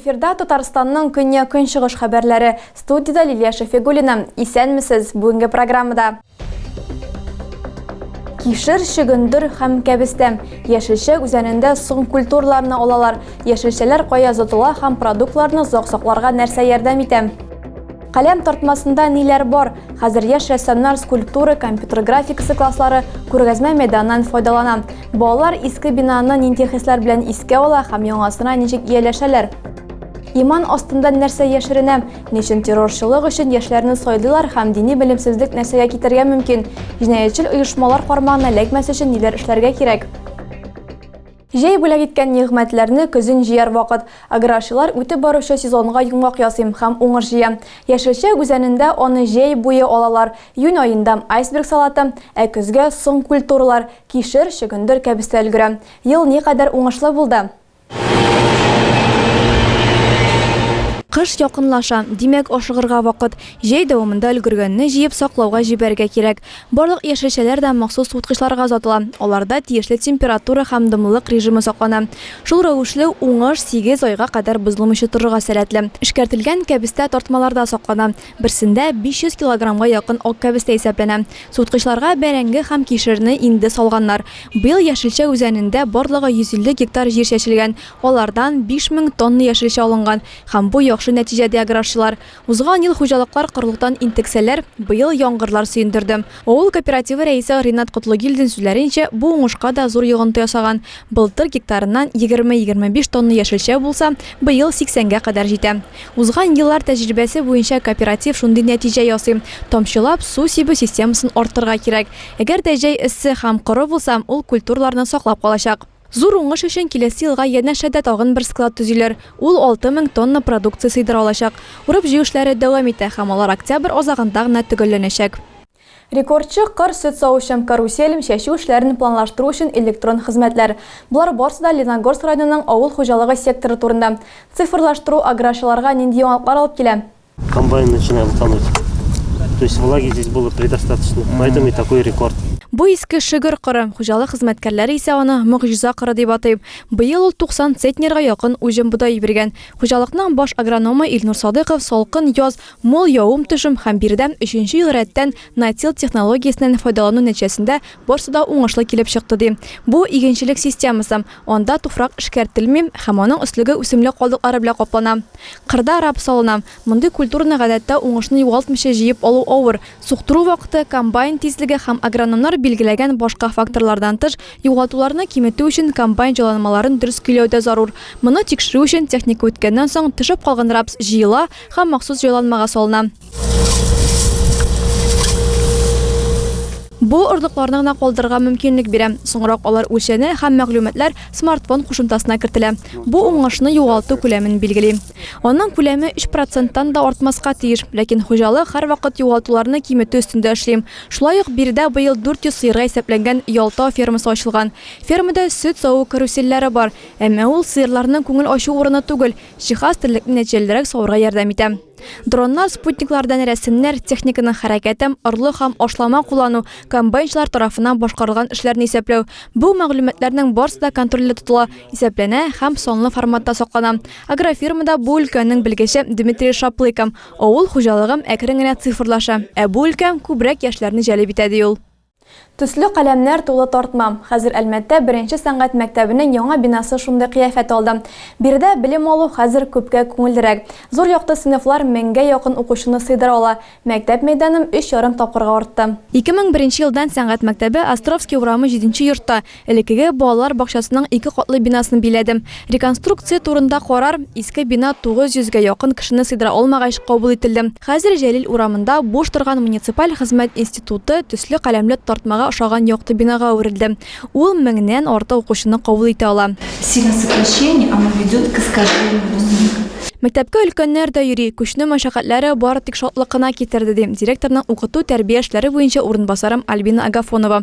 Эфирда Татарстанның көньяк-көнчыгыш хәбәрләре. Студиядә Лилия Шәфигуллина. Исәнмесез! Бүгенге программада Кишер, чөгендер һәм кәбестә. Яшелчә үзәнендә соң культураларны алалар. Яшелчәләр кая озатыла һәм продуктларны озак сакларга нәрсә ярдәм итә? Каләм тартмасында ниләр бар? Хәзер яшь рәссамнар скульптура, компьютер графикасы класслары, күргәзмә мәйданыннан файдалана. Балалар иске бинаны нинди хисләр белән искә ала һәм яңасына ничек ияләшәләр? Иман астында нәрсә яшеренә? Ни өчен террорчылык өчен яшьләрне сайлыйлар һәм дини белемсезлек нәрсәгә китерергә мөмкин? Җинаятьчел оешмалар кармагына эләкмәс өчен ниләр эшләргә кирәк? Җәй бүләк иткән нигъмәтләрне көзен җыяр вакыт. Аграрчылар үтеп баручы сезонга йомгак ясый һәм уңыш җыя. Яшелчә үзәнендә аны җәй буе алалар. Июнь аенда, айсберг салаты, ә көзгә соң культуралар, кишер, чөгендер, кәбестә өлгерә. Ел никадәр уңышлы булды? Кыш якынлаша, димәк, ашыгырга вакыт. Җәй дәвамында өлгергәнне җыеп, саклауга җибәрергә кирәк. Барлык яшелчәләр дә махсус суыткычларга озатыла, аларда тиешле температура һәм дымлылык режимы саклана. Шул рәвешле, уңыш сигез айга кадәр бозылмыйча торырга сәләтле. Эшкәртелгән кәбестә тартмаларда саклана. Берсендә 500 килограммга якын ак кәбестә исәпләнә. Суыткычларга бәрәңге һәм кишерне инде салганнар. Быел Яшелчә үзәнендә барлыгы 150 гектар җир чәчелгән, алардан 5000 тонна яшелчә алынган. Һәм бу яхшы нәтиҗә, ди аграрчылар. Узган ел хуҗалыклар корылыктан интексәләр, быел яңгырлар сөендерде. Авыл кооперативы рәисе Ринат Котлыгилдин сүзләренчә, бу уңышка да зур йогынты ясаган. Былтыр гектарыннан 20-25 тонна яшелчә булса, быел 80 гә кадәр җитә. Узган еллар тәҗрибәсе буенча кооператив шундый нәтиҗә ясый, тамчылап су сибү системасын арттырырга кирәк. Әгәр дә җәй эссе һәм коры булса, ул культураларны саклап калачак. Зур уңыш өчен киләсе елга янәшәдә тагын бер склад төзиләр, ул 6000 тонна продукция сыйдыра алачак. Урып-җыю эшләре дәвам итә һәм алар октябрь азагында гына төгәлләнәчәк. Рекордчы кыр сөт савучы, карусель, чәчү эшләрен планлаштыру өчен электрон хезмәтләр. Болар барсы да Лениногорск районының авыл хуҗалыгы секторы турында. Цифрлаштыру аграрчыларга нинди яңалыклар алып килә? Комбайн начинал тонуть. То есть влаги здесь было предостаточно, поэтому и такой рекорд. Бу Иске Шөгер кыры, хуҗалык хезмәткәрләре исә аны могҗиза кыры дип атый. Быел ул 90 центнерга якын уҗым бодай биргән. Хуҗалыкның баш агрономы Илнур Садыйков салкын яз, мул явым-төшем һәм биредә өченче ел рәттән Натил технологиясеннән файдалану нәтиҗәсендә барсы да уңышлы килеп чыкты, ди. Бу, игенчелек системасы. Анда туфрак эшкәртелми һәм аның өслеге үсемлек калдыклары белән каплана. Кырда рапс салына. Мондый культураны гадәттә уңышны югалтмыйча җыеп алу авыр. Суктыру вакыты, комбайн тизлеге һәм агрономнар билгеләгән башка факторлардан тыш, югалтуларны киметү өчен комбайн җайланмаларын дөрес көйләү дә зарур. Моны тикшерү өчен техника үткәннән соң төшеп калган рапс җыела һәм махсус җайланмага салына. Бу орлыкларны гына калдырырга мөмкинлек бирә. Соңрак алар үлчәнә һәм мәгълүматлар смартфон кушымтасына кертелә. Бу уңышны югалту күләмен билгели. Аның күләме 3 проценттан да артмаска тиеш. Ләкин хуҗалык һәрвакыт югалтуларны киметү өстендә эшли. Шулай ук биредә быел 400 сыерга исәпләнгән Ялта фермасы ачылган. Фермада сөт саву карусельләре бар. Әмма ул сыерларның күңел ачу урыны түгел, җиһаз терлекне нәтиҗәлерәк савырга ярдәм итә. Дроннар, спутниклардан рәсемнәр, техниканың хәрәкәте, орлык һәм ашлама куллану, комбайнчылар тарафыннан башкарылган эшләрне исәпләү. Бу мәгълүматларның барысы да контрольдә тотыла, исәпләнә һәм санлы форматта саклана. Агрофирмада бу өлкәнең белгече Дмитрий Шаплыко. Авыл хуҗалыгы әкрен генә цифрлаша, ә бу өлкә күбрәк яшьләрне җәлеп итә, ди ул. Төсле каләмнәр тулы тартма. Хәзер Әлмәттә беренче сәнгать мәктәбенең яңа бинасы шундый кыяфәт алды. Биредә белем алу хәзер күпкә күңеллерәк. Зур якты сыйныфлар меңгә якын укучыны сыйдыра ала. Мәктәп мәйданым өч ярым тапкырга артты. 2001 елдан сәнгать мәктәбе Островский урамы җиденче йортта, элеккеге балалар бакчасының ике катлы бинасын биләде. Реконструкция турында карар, иске бина 900 гә якын кешене сыйдыра алмагач, кабул ителде. Хәзер Җәлил урамында буш торган муниципаль хезмәт институты төсле каләмле тартмага ошаган якты бинага әверелде. Ул меңнән артык укучыны кабул итә ала. Сильное сокращение, оно ведет к искажению рисунка. Мәктәпкә өлкәннәр дә йөри, күченү мәшәкатьләре бары тик шатлык кына китерде, ди директорның укыту-тәрбия эшләре буенча урынбасары Альбина Агафонова.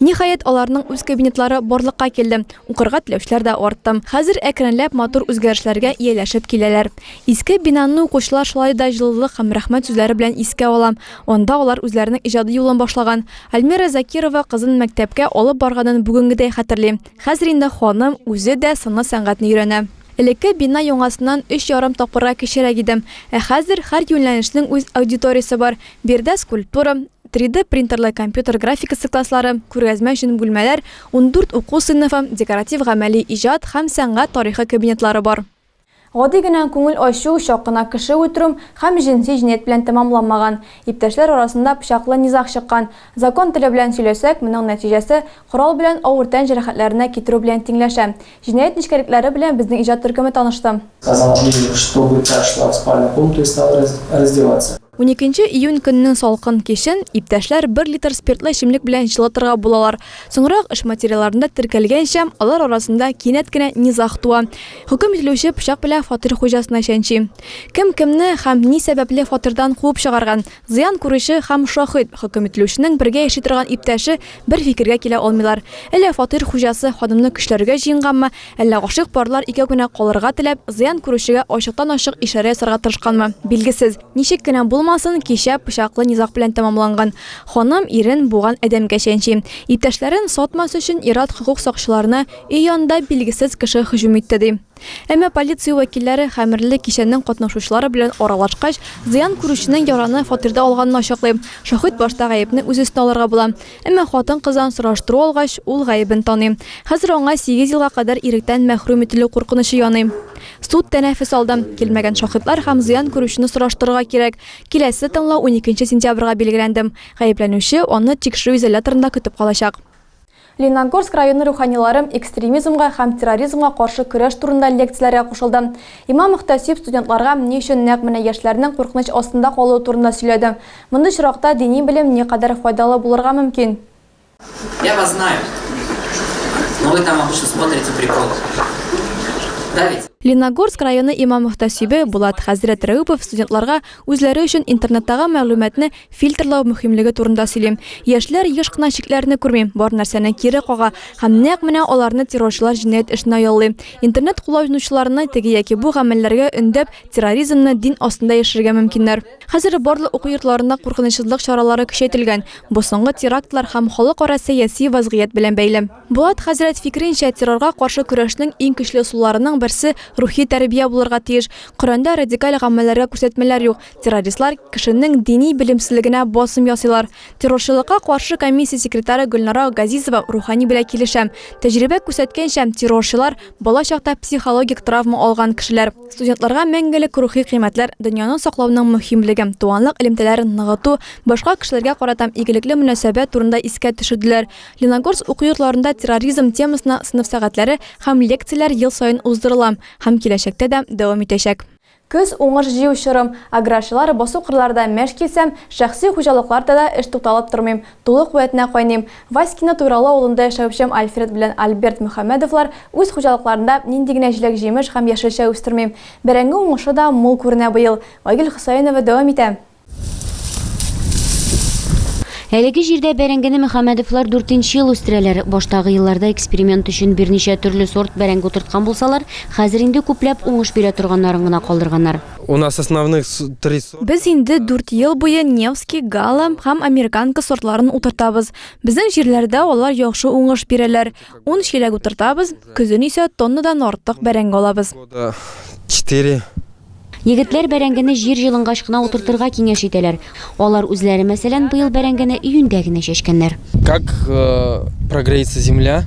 Ниһаять, аларның үз кабинетлары барлыкка килде. Укырга теләүчеләр дә артты. Хәзер әкренләп матур үзгәрешләргә ияләшеп киләләр. Иске бинаны укучылар шулай да җылылык һәм рәхмәт сүзләре белән искә ала. Анда алар үзләренең иҗади юлын башлаган. Альмира Закирова кызын мәктәпкә алып барганын бүгенгедәй хәтерли. Хәзер инде ханым үзе дә сынлы сәнгатьне өйрәнә. Элекке бина яңасыннан өч ярым тапкырга кечерәк иде. Ә хәзер һәр юнәлешнең үз аудиториясе бар. Биредә скульптура, 3D принтерлы компьютер графикасы класслары, күргәзмә өчен бүлмәләр, 14 уку сыйныфы, декоратив-гамәли иҗат һәм сәнгать тарихы кабинетлары бар. Гади генә күңел ачу, чак кына кеше үтерү һәм җенси җинаять белән тәмамланмаган. Иптәшләр арасында пычаклы низаг чыккан. Закон теле белән сөйләсәк, моның нәтиҗәсе корал белән авыр тән җәрәхәтләренә китерү белән тиңләшә. Җинаять нечкәлекләре белән безнең иҗат төркеме танышты. Сказал ей, чтобы та шла в спальную комнату и стала раздеваться. Уникенче июнь көннең салкын кичен иптәшләр бер литр спиртлы эчемлек белән җылытырга булалар. Соңрак эш материалларында теркәлгәнчә, алар арасында кинәт кенә низаг туа. Хөкем ителүче пычак белән фатир хуҗасына чәнчи. Кем кемне һәм ни сәбәпле фатирдан куып чыгарган? Зыян күрүче һәм шаһит, хөкем ителүченең бергә яши торган иптәше бер фикергә килә алмыйлар. Әллә фатир хуҗасы ханымны көчләргә җыенганмы, әллә гашыйк парлар икәү генә калырга теләп, зыян күрүчегә ачыктан-ачык ишарә ясарга тырышканмы? Билгесез. Ничек кенә булмасын, кичә пычаклы низаг белән тәмамланган. Ханым ирен буган адәмгә чәнчи. Иптәшләрен сатмас өчен ир-ат хокук сакчыларына өй янында билгесез кеше һөҗүм итте, ди. Әмма полиция вәкилләре хәмерле кичәнең катнашучылары белән аралашкач, зыян күрүченең яраны фатирда алганын ачыклый. Шаһит башта гаепне үз өстенә алырга була. Әмма хатын-кыздан сораштыру алгач, ул гаебен таный. Хәзер аңа сигез елга кадәр иректән мәхрүм ителү куркынычы яный. Суд тәнәфес алды. Килмәгән шаһитлар һәм зыян күрүчене сораштырырга кирәк. Киләсе тыңлау уникенче сентябрьгә билгеләнде. Гаепләнүче аны тикшерү изоляторында көтеп калачак. Лениногорск районы руханилары экстремизмга һәм терроризмга каршы көрәш турында лекцияләргә кушылды. Имам-мөхтәсиб студентларга ни өчен нәкъ менә яшьләрнең куркыныч астында калуы турында сөйләде. Мондый очракта дини белем никадәр файдалы булырга мөмкин? Я вас знаю, но вы там обычно смотрите приколы. Да ведь? Лениногорск районы имам-мөхтәсибе Булат хәзрәт Рәүпов студентларга үзләре өчен интернеттагы мәгълүматны фильтрлау мөһимлеге турында сөйли. Яшьләр еш кына чикләрне күрми, бар нәрсәне кире кага һәм нәкъ менә аларны террорчылар җинаять эшенә яллый. Интернет кулланучыларны теге яки бу гамәлләргә өндәп, терроризмны дин астында яшерергә мөмкиннәр. Хәзер барлык уку йортларында куркынычсызлык чаралары көчәйтелгән. Бу соңгы терактлар һәм халыкара сәяси вазгыять белән бәйле. Булат хәзрәт фикеренчә, террорга каршы көрәшнең иң көчле ысулларының берсе рухи тәрбия булырга тиеш. Коръәндә радикаль гамәлләргә күрсәтмәләр юк. Террористлар кешенең дини белемсезлегенә басым ясыйлар. Террорчылыкка каршы комиссия секретаре Гөлнара Газизова рухани белән килешә. Тәҗрибә күрсәткәнчә, террорчылар, бала чакта психологик травма алган кешеләр. Студентларга мәңгелек рухи кыйммәтләр, дөньяны саклауның мөһимлеге, туганлык элемтәләрен ныгыту, башка кешеләргә карата игелекле мөнәсәбәт турында искә төшерделәр. Лениногорск уку йортларында терроризм темасына сыйныф сәгатьләре һәм лекцияләр ел саен уздырыла һәм киләчәктә дә дәвам итәчәк. Көз, уңыш җыю чоры. Аграрчылар басу-кырларда мәш килсә, шәхси хуҗалыкларда да эш тукталып тормый, тулы куәтенә кайный. Васькино Туйралы авылында яшәүче Альфред белән Альберт Мөхәммәдовлар үз хуҗалыкларында нинди генә җиләк-җимеш һәм яшелчә үстерми. Бәрәңге уңышы да мул күренә быел. Айгөл Хөсәенова дәвам итә. Әлеге җирдә бәрәңгене Мөхәммәдовлар дүртенче ел үстерәләр. Баштагы елларда эксперимент өчен берничә төрле сорт бәрәңге утырткан булсалар, хәзер инде күпләп уңыш бирә торганнарын гына калдырганнар. У нас основных три сорта. Без инде дүрт ел буе Невский, Гала һәм Американка сортларын утыртабыз. Безнең җирләрдә алар яхшы уңыш бирәләр. Ун чиләк утыртабыз, көзен исә тоннадан артык бәрәңге алабыз. Года четыре. Егетләр бәрәңгене җир җылынгач кына утыртырга киңәш итәләр. Алар үзләре, мәсәлән, быел бәрәңгене июньдә генә чәчкәннәр. Как прогреется земля?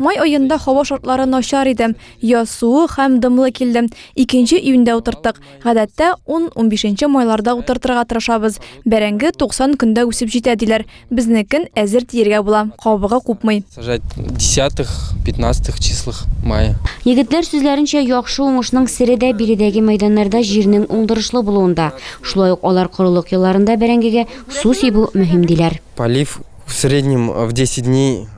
Май аенда һава шартлары начар иде. Яз суык һәм дымлы килде. Икенче июньдә утырттык. Гадәттә, ун-унбишенче майларда утыртырга тырышабыз. Бәрәңге 90 көндә үсеп җитә, диләр. Безнекен әзер дияргә була, кабыгы купмый. Сажать десятых, пятнадцатых числах мая. Егетләр сүзләренчә, яхшы уңышның сере дә биредәге мәйданнарда җирнең уңдырышлы булуында. Шулай ук алар корылык елларында бәрәңгегә су сибү мөһим, диләр. Полив в среднем в 10 дней.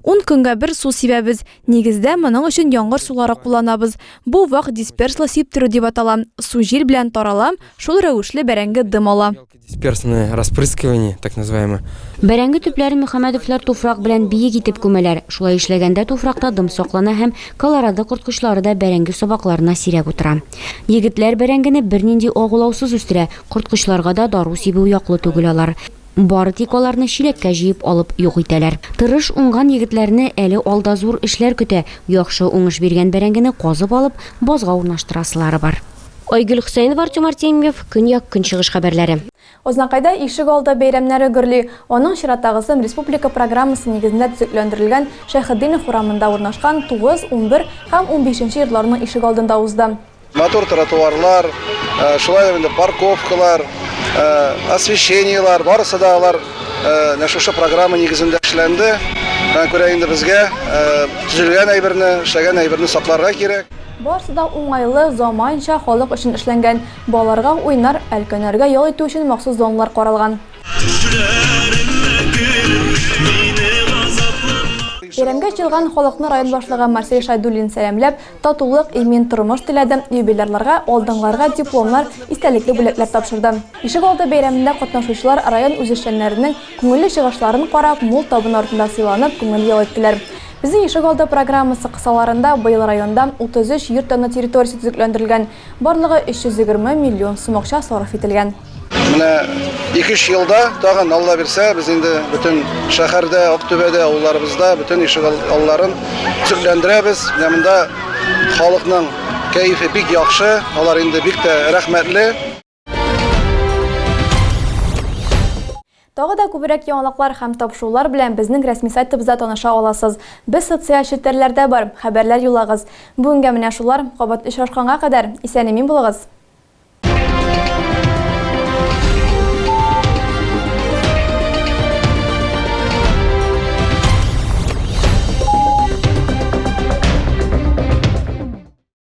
Ун көнгә бер су сибәбез. Нигездә, моның өчен яңгыр сулары кулланабыз. Бу вак дисперслы сиптерү дип атала. Су җил белән тарала, шул рәвешле бәрәңге дым ала. Дисперсное распрыскивание, так называемое. Бәрәңге төпләрен Мөхәммәдовлар туфрак белән биек итеп күмәләр. Шулай эшләгәндә туфракта дым саклана һәм колорадо корткычлары да бәрәңге сабакларына сирәк утыра. Егетләр бәрәңгене бернинди агулаусыз үстерә, корткычларга да дару сибү яклы түгел алар. Бары тик аларны чиләккә җыеп алып юк итәләр. Тырыш, уңган егетләрне әле алда зур эшләр көтә, яхшы уңыш биргән бәрәңгене казып алып, базга урнаштырасылары бар. Айгөл Хөсәенова, Артем Артемьев, Көньяк-Көнчыгыш хәбәрләре. Азнакайда ишек алды бәйрәмнәре гөрли. Аның чираттагысы республика программасы нигезендә төзекләндерелгән Шәйхетдинов урамында урнашкан 9, 11 һәм унбишенче йортларның ишек алдында узды. Матур тротуарлар, шулай ук инде парковкалар, освещениелар, барысы да алар менә шушы программа нигезендә эшләнде. Шуңа күрә инде безгә төзелгән әйберне, эшләгән әйберне сакларга кирәк. Барысы да уңайлы, заманча, халык өчен эшләнгән. Балаларга уйнар, өлкәннәргә ял итү өчен махсус зоналар каралган. Бәйрәмгә җыелган халыкны район башлыгы Марсель Шәйдуллин сәламләп, татулык, имин тормыш теләде, юбилярларга, алдынгыларга дипломнар, истәлекле бүләкләр тапшырды. Ишек алды бәйрәмендә катнашучылар район үзешчәннәренең күңелле чыгышларын карап, мул табын артында сыйланып, күңел ял иттеләр. Безнең ишек алды программасы кысаларында быел районда 33 йорт яны территориясе төзекләндерелгән. Барлыгы 320 миллион сум акча сарыф ителгән. Менә ике-өч елда тагын, Алла бирсә, без инде бөтен шәһәрдә, Актүбәдә, авылларыбызда бөтен ишек алларын төзекләндерәбез. Менә монда халыкның кәефе бик яхшы, алар инде бик тә рәхмәтле. Тагы да күбрәк яңалыклар һәм тапшырулар белән безнең рәсми сайтыбызда таныша аласыз. Без социаль челтәрләрдә бар, хәбәрләр юллагыз. Бүгенгә менә шулар, кабат очрашканга кадәр, исән-имин булыгыз!